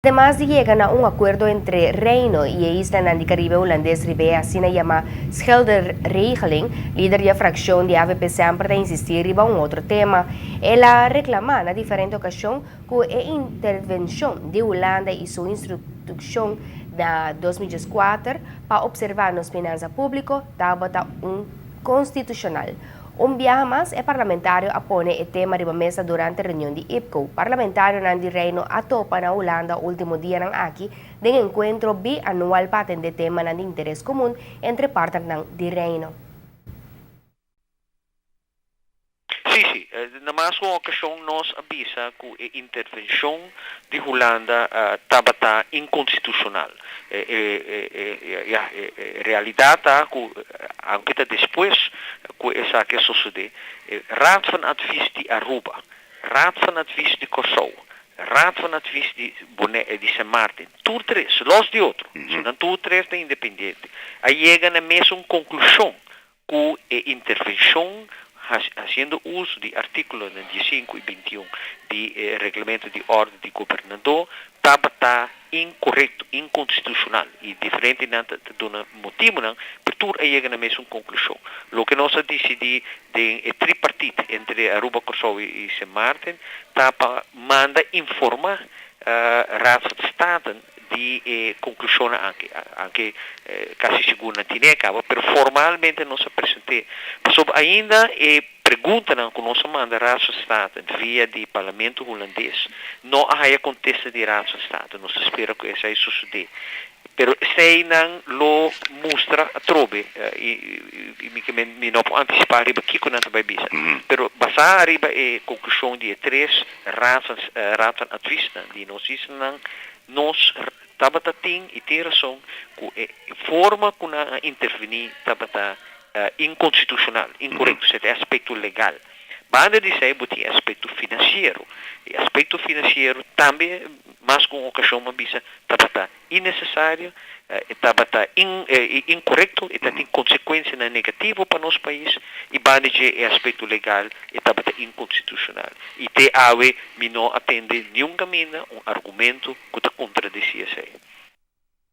Ademas di yega na un akuerdo entre Reino i e islanan di Karibe Hulandes riba e asina yamá Schilderregeling, lider di e frakshon di avp semper ta insistí riba un otro tema. El a reklamá na diferente okashon ku e intervenshon di Hulanda i su instrukshon na 2014 pa opservá nos finansa públiko tabata un konstitushonal. Un biaha mas e parlamentario a pone e tema riba mesa durante reunion di IPCO. Parlamentarionan di Reino a topa na Hulanda ultimo dianan aki den enkuentro bi-anual pa atende temanan di interes komun entre partnernan di Reino. Sí, sí. Na mas ku un okashon nos a bisa ku e intervenshon di Hulanda tabata inkonstitushonal. Ya, e realidat ta ku aunke ta despues ku esaki a sosodé, e Raad van Advies di Aruba, Raad van Advies di Kòrsou, Raad van Advies di Bonaire di Sint Maarten, tur tres, los di otro, so nan tur tres ta independiente, a yega na mesun konklushon ku e intervenshon hasiendo uso di artíkulonan diesinku i bintiun di e Reglamento di Orde di Gobernadó tabata inkorekto, inkonstitushonal i diferentenan ta duna motibunan, pero tur a yega na mesun konklushon. Loke nos a disidí den e tripartit entre Aruba, Kòrsou i Sint Maarten ta pa manda informá Raad van Staten di e konklushonnan aki, anke kasi sigur nan tine a kaba, pero formalmente nos a present'é, pasobra ainda e preguntanan ku nos a manda Raad van State via di Parlamento Hulandes no a haya kontesta di Raad van State. Nos ta spera ku esei sosodé, pero eseinan lo mustra atrobe, i mi ke mi no por antisipá riba kiko nan ta bai bisa, pero basá riba e konklushon di e tres Raad van Raad van Adviesnan di nos islanan, Nos tabata tin i tin rason ku e forma ku nan a intervení tabata inkonstitushonal, inkorekto, esei ta e aspekto legal. Banda di esei bo tin e aspekto finansiero. E aspekto finansiero tambe mas ku un okashon bo a bisa tabata innesesario, e tabata inkorekto, e ta tin konsekuensianan negativo pa nos pais i banda dje e aspekto legal e tabata inkonstitushonal. I te awe mi no a tende niun kaminda un argumento ku ta kontradesí esei.